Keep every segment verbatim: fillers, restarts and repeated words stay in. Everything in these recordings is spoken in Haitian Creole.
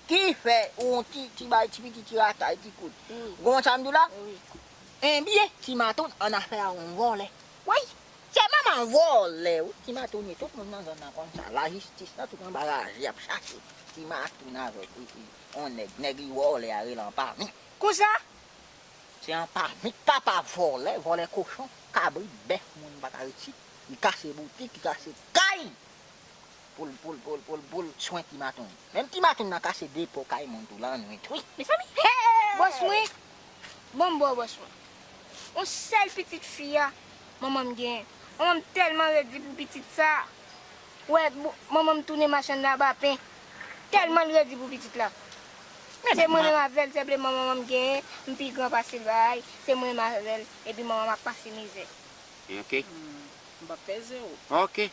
Ki fè ou yon ti, ti bay, ti piti, ti ratay, ti kout. Wi. Ou konprann sa m di w la? Wi. Ebyen, ti matoun annafè a yon vòlè. Wi. Se manman vòlè, wi. Ti matoun ye, tout moun nan zòn nan konn sa. Lajistis nan tout anba raje ap chache ti matoun avèk, wi, wi, yon nèg. Nèg li vòlè a rele anpami. Konsa? Se anpami. Papa vòlè, vòlè kochon, kabrit, bèf, moun pa ka ret isit. Li kase boutik, li kase kay. Pou l, pou l, pou l, pou l, pou l swen ti matoun. Menm ti matoun nan kase de po kay moun tou lannwit, wi. Mezanmi, hey! Bòs mwen, bon m ba w bòs mwen. Yon sèl pitit fi a, manman m genyen. Manman m tèlman redi pou pitit sa. Wè, bo- manman m tounen machann labapen. Tèlman l redi pou pitit la. Se mwen menm avè l, se vle manman m genyen, m pi gran pase l bay. Se mwen menm avè l, epi manman m ap pase mizè. Ok. Hmm, m p ap fè zewo. Ok.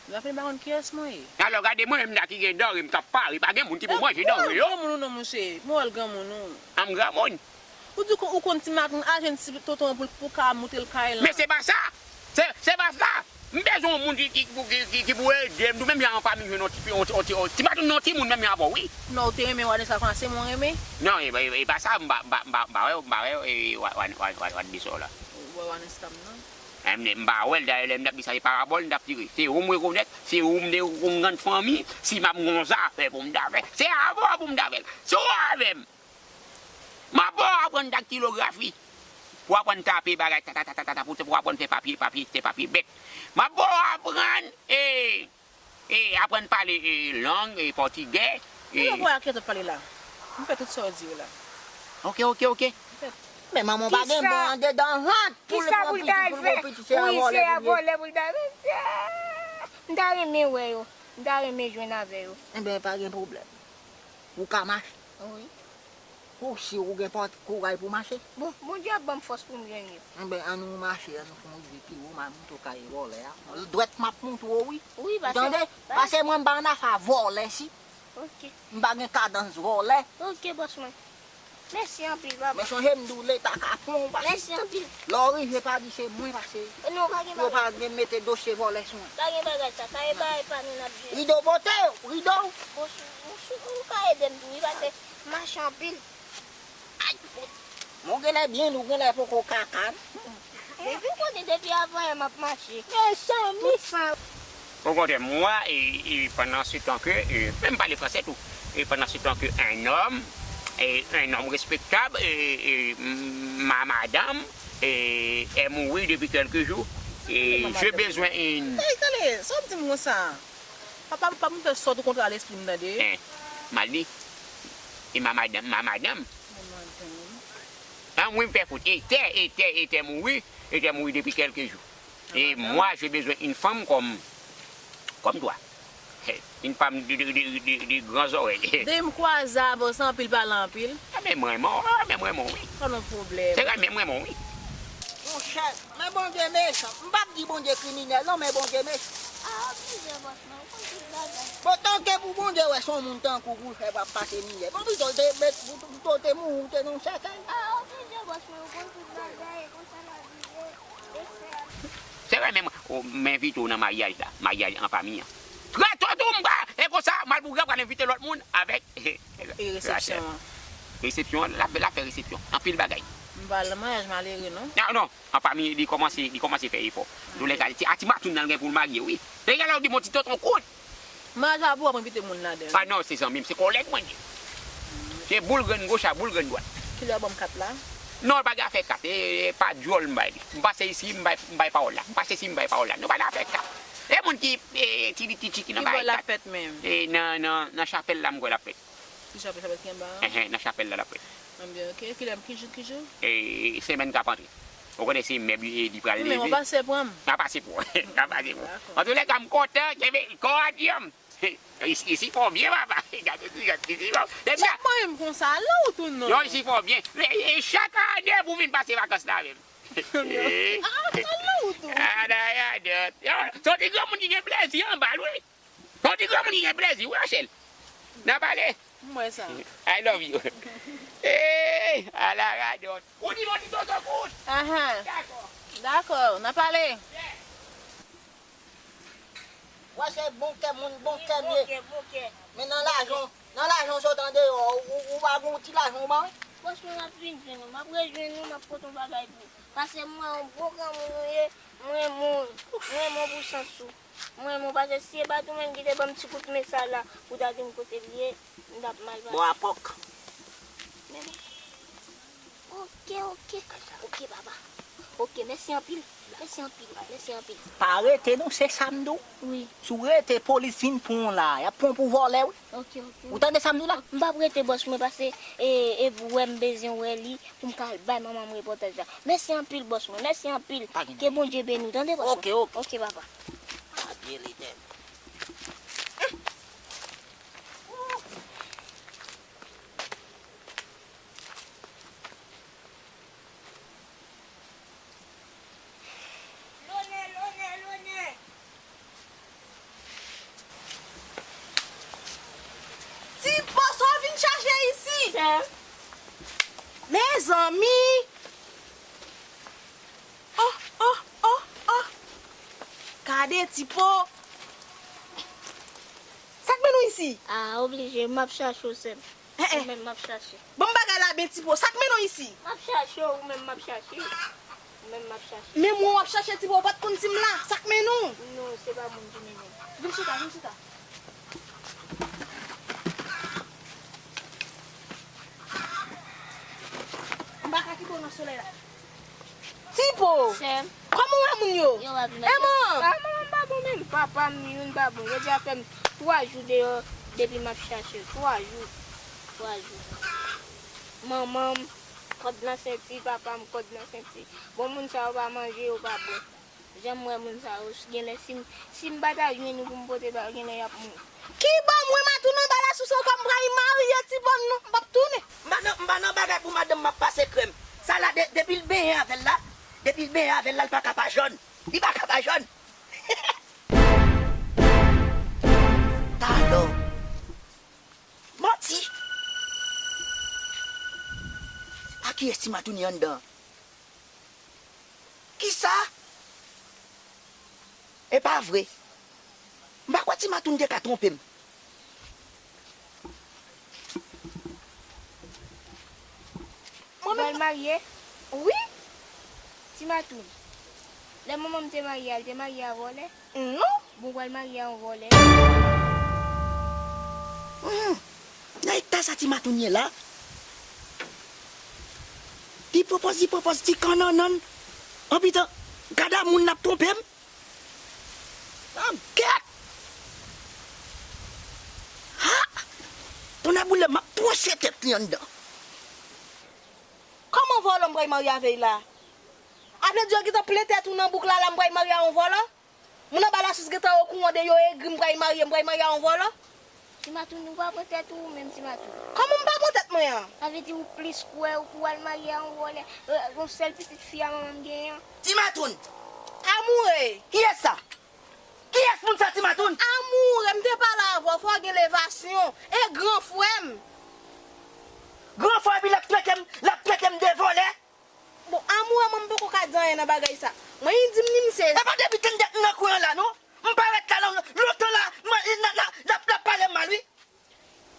Zafè m pa konn kiyès mwen ye. Alò, gade mwen menm la ki gen danre m k ap pare, pa gen moun ki pou manje danre yo. Granmoun ou non, monchè? M wè l granmoun ou. An m granmoun. Ou di ou konn ti matoun a jwenn ti tonton an pou l pou ka moute l kay lan. Men se pa sa! Se, se pa sa! M bezwen yon moun ki, ki, ki, ki, ki pou ede m tou, menm jan an fami jwenn yon ti, yon ti, yon ti, yon ti matoun, yon timoun menm jan avè w, wi. Non, ou te renmen Vanessa konsa, se mwen renmen? Non, e, e, e pa sa, m pa, m pa, m pa, m pa wè, m pa wè, e, Wa-, Wa-, Wa-, Wa-, Wa-, Vanessa la. Ou wè Vanessa m nan? M, m pa wè l, dayè lè m t ap di sa, se parabòl m t ap tire. Se ou m rekonèt, se ou m te konn grann fanmi, si m ap gon zafè pou m ta fè, se avè w pou m ta fè l. Si w avè m, m ap ba w aprann daktilografi. Pou w aprann tape bagay, ta, ta, ta, pou, pou w aprann fè papye, papye, fè papye bèt. M ap ba w aprann, e, e, aprann pale, e, lang, e, pòtigè, e. Ou pa wè ak kiyès w ap pale la? M fè tout sa w di yo la. Ok, ok, ok. M fè. Men manman w pa gen bon andedan vant pou l pran pitit, pou l pran pitit, se a vòlè pou l ye. Wi, se a vòlè pou l ta ye. M ta renmen wè yo. M ta renmen jwenn avè yo. Enben, pa gen pwoblèm. Ou ka mache. Wi. Ou si ou gen pòt kouraj pou mache? Bon, Bondye ap ban m fòs pou m jwenn yo. Enben, ann nou mache, ann nou fè yon rive pi wo, m a montre w kaye vòlè a. Dwèt m ap montre w, wi. Wi, pase. Ou tande? Pase mwen, m pa annafè a vòlè, si. Ok. M pa gen kadans vòlè. Ok, bòs mwen. Mèsi anpil, papa. Men sonje m di w leta kapon w pase. Mèsi anpil. Lè w rive pa di se mwen pase. Non, pa gen bagay. Yo pa gen mete dosye vòlè sou mwen. Pa gen bagay sa. Kaye bagay pa nou n ap jere. Rido pote, rido. Bòs, bòs, ou ka ede m tou, wi, pase m mache anpil. Ay, bon. Men w genlè byen lou, genlè poko kaka. Depi kote, depi avan yè m ap mache. Mezanmi. Okontrè, mwa, e, e pandan se tan ke, e, men m pale fransè tou, e pandan se tan ke un homme, e, un homme respectable, e, e, m-, ma madame, e, est mourue depuis quelques jours, e, j'ai besoin une. Hey, tande, sa w ap di m konsa? Papa, pa m fè sòt ou kontre a lespri m, tande. Hein, m al di. E ma madame, ma madame. Ma madame. An, wi, m fè kout. Était, était, était mouru, était mouru depuis quelques jours. Et moi, j'ai besoin une femme comme, comme toi. Une femme de, de, de, de, de grands oreilles. Depi m kwaze avè w, se anpil pale anpil. A, men mwen renmen w, a, men mwen renmen w, wi. Pa gen pwoblèm. Se renmen mwen renmen w, wi. Monchè, men Bondye mechan. M p ap di Bondye kriminèl, non, men Bondye mechan. A, oblije, bòs mwen, ou konn tout bagay. Bon, tanke pou Bondye wè se yon moun tankou w pou l fè w ap pase mizè. Bon, pito w te met, pito w te mouri, ou te nan yon sèkèy. A, oblije, bòs mwen, ou konn tout bagay, e konsa lavi ye. Se vre, men mwen, o, m envite w nan maryaj la, maryaj an fanmi an. Trè to tou, m pral, e konsa, m al pou gran pral envite lòt moun avèk, e, resepsyon an. Resepsyon an, l ap, l ap fè resepsyon. Anpil bagay. M pral nan maryaj malere, non? Non, non, an fanmi, li kòmanse, li kòmanse fè efò. Antoulèka, ti, a ti matoun nan l gen pou l marye, wi. Lè l gen la, ou di, mon ti tonton kout. Maryaj la pou w ap envite moun ladan l. A non, se zanmi m, se kòlèg mwen li ye. Se boul grenn goch a boul grenn dwat. Kilè w ban m kat la? Non, pa gen afè kat. E, e pa dyòl m bay li. M pase isi, m bay, m bay pawòl la. M pase isi, m bay pawòl la. Nou pa gen afè kat. E moun ki, e, ti, ti, ti, ki nan bay kat. Ki bò l ap fèt menm? E nan, nan, nan chapèl la, m kwè l ap fèt. Ki chapèl, chapèl ki anba a? Enhen, nan chapèl la, l ap fèt. Anben, ok. Kilè, ki jou, ki jou? E, semèn k ap antre. Ou konnen se mèb li, li pral leve. Men w pase pran m. N a pase pran. N a pase pran. Dakò. Antoulèka, m kontan, kenbe kò a dyanm. Isi, isi fò byen, papa. Gade ti jan isi fò. Depi sa. Chak mwen menm konsa, lan ou tou non. Yo, isi fò byen. E, e, chak ane pou vin pase vakans la menm. Ah, sa lan ou tou. Ah, dayadot. Yo, se yon ti granmoun ki gen plezi anba l, wi. Se yon ti granmoun ki gen plezi, wi, Rachel. N a pale. M wè sa. I love you. Hey, ala radòt. Ou di non ti tonton kout. Ahan. Dakò. Dakò, n a pale. Wè se bon kè moun, bon kè m ye. Men nan lajan, Nan lajan w sot andeyò, ou, ou pa gen yon ti lajan w ban mwen? Bòs mwen, m ap vin jwenn ou, m ap rejwenn ou, m ap pote yon bagay pou ou. Paske m wè yon bon granmoun ou ye, m renmen w, m renmen w pou sans ou. M renmen w, paske si se pa t ou menm ki te ban m ti kout men sa la, pou w ta di m kote l ye, m t ap mal pase. Bon, apòk. Men, Ok, ok. Ok, papa. Ok, mèsi anpil. Mèsi anpil. Mèsi anpil. Pa rete non, se sa m di w. Wi. Si w rete, polis vin pran w la. Y ap pran w pou vòlè, wi. Ok, ok. Ou tande sa m di w la? M p ap rete, bòs mwen, pase e, e pou wè m bezwen wè li, pou m ka al bay manman m repòtaj la. Mèsi anpil, bòs mwen. Mèsi anpil. Pa gen anyen. Ke Bondye beni w, tande, bòs mwen? Ok, ok. Ok, papa. Adye, Letènèl. Lonè, lonè, lonè. Ti pòs w vin chache isi. Sè. Mezanmi. Oh, oh, oh, oh. Gade ti po. Sa k mennen w isi? Ah, oblije, m ap chache w, sè m. Eh, eh. Ou menm m ap chache. Bon bagay la, ben ti po. Sa k mennen w isi? M ap chache w, ou menm m ap chache. Ou menm m ap chache. Men mwen w ap chache ti po, ou pa t konn si m la. Sa k mennen w? Non, se pa moun ki mennen m. Vin chita, vin chita. M pa ka kite w nan solèy la. Tipo! Sè m. Kòman w wè moun yo? Yo pa byen. Eman! Pa, manman m pa bon menm. Papa m youn pa bon. Jodi a fè m twa jou deyò depi m ap chache l. Twa jou. Twa jou. Manman m, kòd nan senti, papa m, kòd nan senti. Bon, moun sa yo pa manje, yo pa bwè. Jan m wè moun sa yo, genlè si m, si m pa ta jwenn yo pou m pote ba yo, genlè y ap mouri. Ki bò mwen Matou nan ba lasous ankò, m pral marye ti bòn non, m p ap tounen. M pa nan, m pa nan bagay pou madanm m ap pase krèm. Sa la, de, depi l benyen avè l la, depi l benyen avè l la, l pa ka pa jòn. Li pa ka pa jòn. Talò. Manti. A kiyès ti Matou ni anndan? Kisa? E pa vre. M pa kwè ti Matoun te ka twonpe m. Mwen menm. Pral marye? Wi. Ti Matoun. Lè manman m te marye a, l te marye a vòlè? Non. Bon, pral marye a yon vòlè. Hmm. Nan eta sa ti Matoun ye la? Li pwopòz, li pwopòz ti kannannan. Anpitan, gad a moun n ap twonpe m. Nan gèt! Ha! Tonnè boule m, m ap twonche tèt li anndan. Kòman vòlò m pral marye avè l la? A vle di yo gentan plen tèt ou nan bouk la, la m pral marye a yon vòlò? Moun anba lasous gentan okouran de yo egri m pral marye, m pral marye a yon vòlò? Ti Matoun, ou pa pran tèt ou menm, Ti Matoun. Kòman m pa pran tèt mwen an? Sa vle di ou plis kwè ou pou al marye a yon vòlè, euh, yon sèl pitit fi a manman m genyen an? Ti Matoun! Amoure! Kiyès sa? Kiyès moun sa, Ti Matoun? Amoure, m te pale avè w, fò w gen levasyon. E gran frè m. Gran frè, epi l ap trete m, l ap trete m de vòlè? Bon, Amoure, mwen m poko ka di anyen nan bagay sa. Mwen, li di m ni m se. E pa depi tenndet m nan kwen an la, non. M parèt la, non, lontan la, mwen, l, l, l, l ap, l ap pale m mal, wi.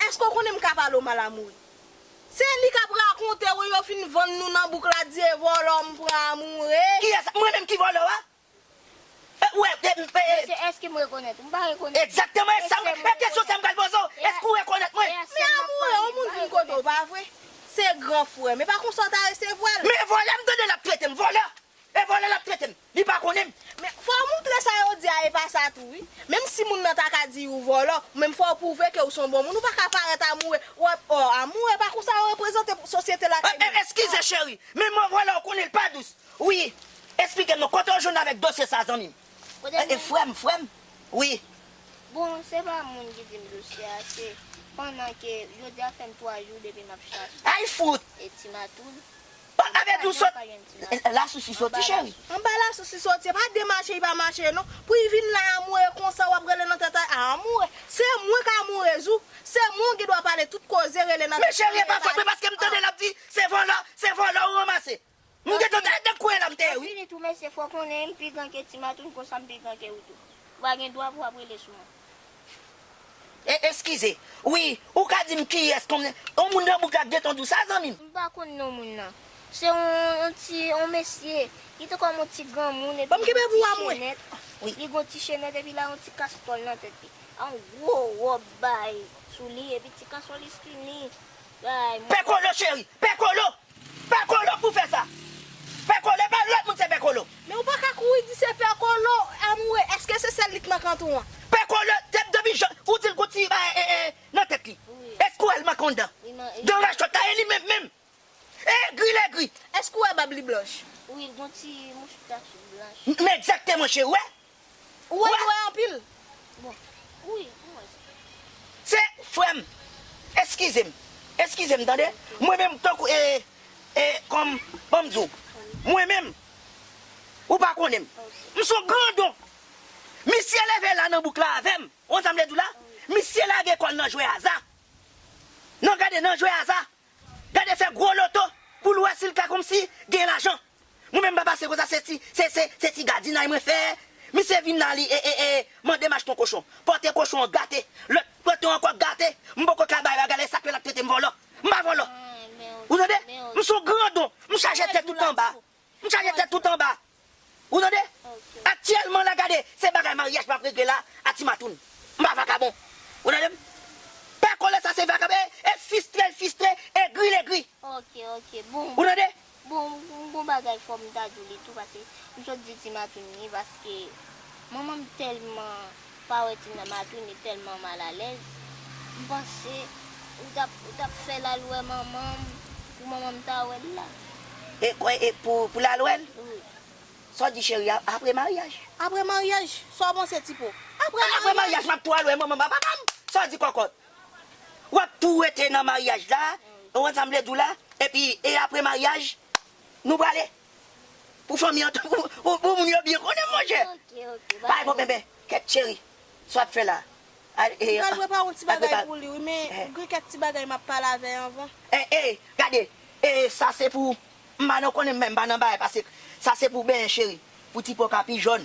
Èske w konnen m ka pale w mal, Amoure? Se li k ap rakonte w, yo fin vann nou nan bouk la, di e vòlò m pran, Amoure. Kiyès? Mwen menm ki vòlò a? E, ou wè, e, e, e. Mesye, èske m rekonèt ou? M pa rekonèt ou. Egzakteman, e sa, e kesyon sa m pral poze w. Èske ou rekonèt mwen? Men Amoure, yon moun vin kote w, pa vre? Se gran frè m. E pa konsa w ta resevwa l? Men vòlè, m tande l ap trete m vòlè. E vòlè l ap trete m. Li pa konnen m. Men fò w montre sa yo di a e pa sa tou, wi. Menm si moun nan ta ka di ou vòlò, men fò w pwouve ke ou se yon bon moun. Ou pa ka parèt Amoure, w ap, oh, Amoure, e pa konsa yo reprezante sosyete lakay moun. E, e, eskize, cheri. Men mo vòlè, ou konnen l pa dous. Wi, esplike m non, kote w jwenn avèk dosye sa, zanmi m? Kote m jwenn? E, e, frè m, frè m. Wi. Bon, se pa moun ki di m dosye a, se pandan ke jodi a fè m twa jou depi m ap chache. Ay fout! E Ti Matoun. Bon, avè di w sot. Lasous li soti, cheri. Anba lasous li soti, e pa demache li pa mache non. Pou li vin la Amoure konsa w ap rele nan tèt a Amoure. Se mwen k Amourez ou. Se mwen w gen dwa pale tout koze, rele nan tèt a Amoure. Men cheri, e pa fòt mwen paske m tande l ap di se vòlò, se vòlò ou ranmase. M gentan t al nan kwen la m te ye, wi. Fini tou, mesye, fò w konnen m pi gran ke Ti Matoun, konsa m pi gran ke ou tou. Ou pa gen dwa pou w ap rele sou mwen. E, eskize. Wi, ou ka di m kiyès konn yon moun nan bouk la k gentan di w sa, zanmi m? M pa konn non moun nan. Se yon, yon ti, yon mesye. Li te kòm yon ti granmoun epi Ban m kenbe yon pou ti w, amwe. Chenèt. Wi. Li gon ti chenèt epi la yon ti kastòl nan tèt li. Yon gwo wòb bay sou li epi ti kastòl li skin li. Bay, mwen Pè Kolo, cheri! Pè Kolo! Pè Kolo k pou fè sa! Pè Kolo, e pa lòt moun, se Pè Kolo! Men ou pa ka kouri di se Pè Kolo, amoure, èske se sèl li k nan kant ou an? Pè Kolo, depi, depi jan, ou di l gon ti bagay, e, e, nan tèt li. Wi. Èske w wè l manke yon dan? Wi, man, e Dan rachòt la, e li menm, menm! Egri, legri! Èske w wè bab li blanch? Wi, l gon ti mouch tache blanch. M, m egzakteman, cheri, w wè? Ou wè li wè anpil? Bon, wi, m wè sa. Se, frè m, eskize m. Eskize m, tande? Mwen menm, tankou, e, e, kòm, ban m di w, mwen menm, ou pa konnen m. M se yon grandon. Misye leve la nan bouk la avè m. Ou konn sa m vle di w la? Misye lage kò l nan jwe aza. Non, gade, nan jwe aza. Gade fè gwo loto pou l wè si l ka kòmsi gen lajan. Mwen menm m pa pase konsa, se ti, se, se, se ti gadinay mwen fè. Misye vin la li, e, e, e, mande m achte yon kochon. Pote kochon an gate. Lòt pote ankò gate. M poko ka bay bagay la, e sa k fè l ap trete m vòlò. M pa vòlò. Ou tande? M se yon grandon. M chaje tèt tout anba. M chaje tèt tout anba. Ou tande? Aktyèlman la, gade, se bagay maryaj m ap regle la a Ti Matoun. M pa vakabon. Ou tande m? Pè Kolo sa se vakabon. E, e fistre, l fistre, egri, l egri. Ok, ok. Bon. Ou tande? Bon, bon, bon bagay fò m ta di w li tou, paske m sot di Ti Matoun li, paske manman m tèlman pa wè Ti Matoun, li tèlman malalèz. M panse ou t ap, ou t ap fè l al wè manman m, pou manman m ta wè l la. E, e, e pou, pou l al wè l? Wi. Sa w di, cheri, a, apre maryaj? Apre maryaj, sa w panse, Tipo? Apre maryaj. Apre maryaj, m ap tou al wè manman m a papa m. Sa w di, kòkòt? W ap tou rete nan maryaj la, ou konn sa m vle di w la, epi, e apre maryaj, nou prale. Pou fanmi an, pou, pou, pou moun yo byen konnen, monchè. Ok, ok, pa gen pwoblèm, men, kèt cheri, sa w ap fè la? Al, e, m pral prepare yon ti bagay pou li, wi, men gen kèk ti bagay m ap pale avè l anvan. E, e, gade, e, sa se pou, m pa nan konnen, men m pa nan bagay, paske sa se pou benyen, cheri, pou Tipo ka pi jòn.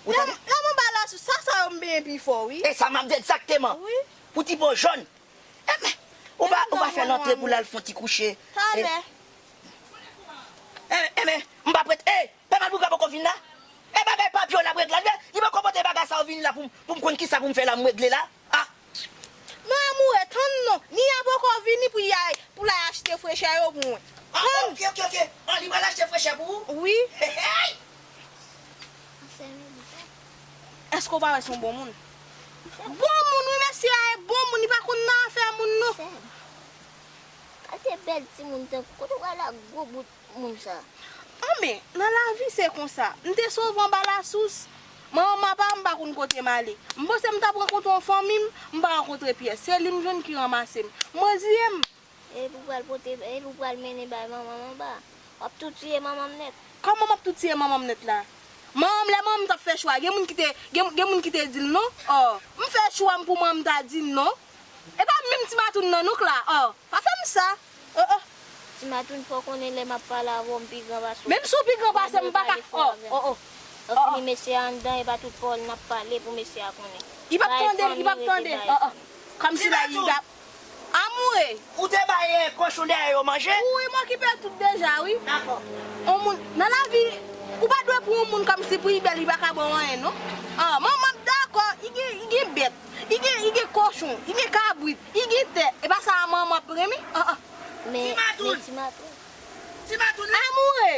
Ou tande? Lanmou ba la sou sa, sa yo m benyen pi fò, wi. E sa m ap di egzakteman. Wi. Pou Tipo jòn. Enben, ou pa, ou pa fè l antre pou l al fè yon ti kouche. Talè. Enben, m pa prete. E, Pè Malpougra poko vin la? E bagay papye w l ap regle la. Li poko pote bagay sa yo vini la pou m, pou m konn kisa pou m fè la, m regle la. A. Men amoure, tann non. Nia poko vini pou y al, pou l al achte frechè yo pou mwen. A, tann. Ok, ok, ok. An, li pral achte frechè pou ou? Wi. Hey, hey! Èske w pa wè se yon bon moun? Bon moun, wi, mesye a e bon moun, li pa konn nan afè moun, non. Sè m, gade bèl timoun tankou, kote w pral ak gwo bout moun sa? Anben, nan lavi se konsa. M te sove anba lasous. Manman m apa, m pa konn kote m ale. M panse m t ap rankontre yon fanmi m, m pa rankontre pyès. Se li m jwenn ki ranmase m. M reziye m. Epi w pral pote, epi w pral mennen bay manman m anba. W ap tou tiye manman m nèt. Kòman m ap tou tiye manman m nèt la? Manman m, lè manman m t ap fè chwa, gen moun ki te, gen, gen moun ki te di l non? O, m fè chwa m pou manman m ta di l non. E pa menm Ti Matoun nan nou k la. O, pa fè m sa. O, o. Ti Matoun, fò w konnen lè m ap pale avè w, m pi gran pase w. Menm si w pi gran pase m, m pa ka. O, o, o. Lè w fini mesye a anndan, e pa tout pawòl n ap pale pou mesye a konnen. Li p ap tande, li p ap tande. O, o. Kòmsi la, li t ap Amoure. Ou te bay, eh, kochon dèyè yo manje? Wi, m okipe tout deja, wi. Dakò. On moun, nan lavi, ou pa dwe pran yon moun kòmsi pou li bèl, li pa ka ba w anyen, non. Ah, manman m dakò, li gen, li gen bèt, li gen, li gen kochon, li gen kabrit, li gen tè. E pa sa manman ap renmen? Ah, ah. Men, Ti Matoun. Men Ti Matoun. Ti Matoun, wi. Amoure.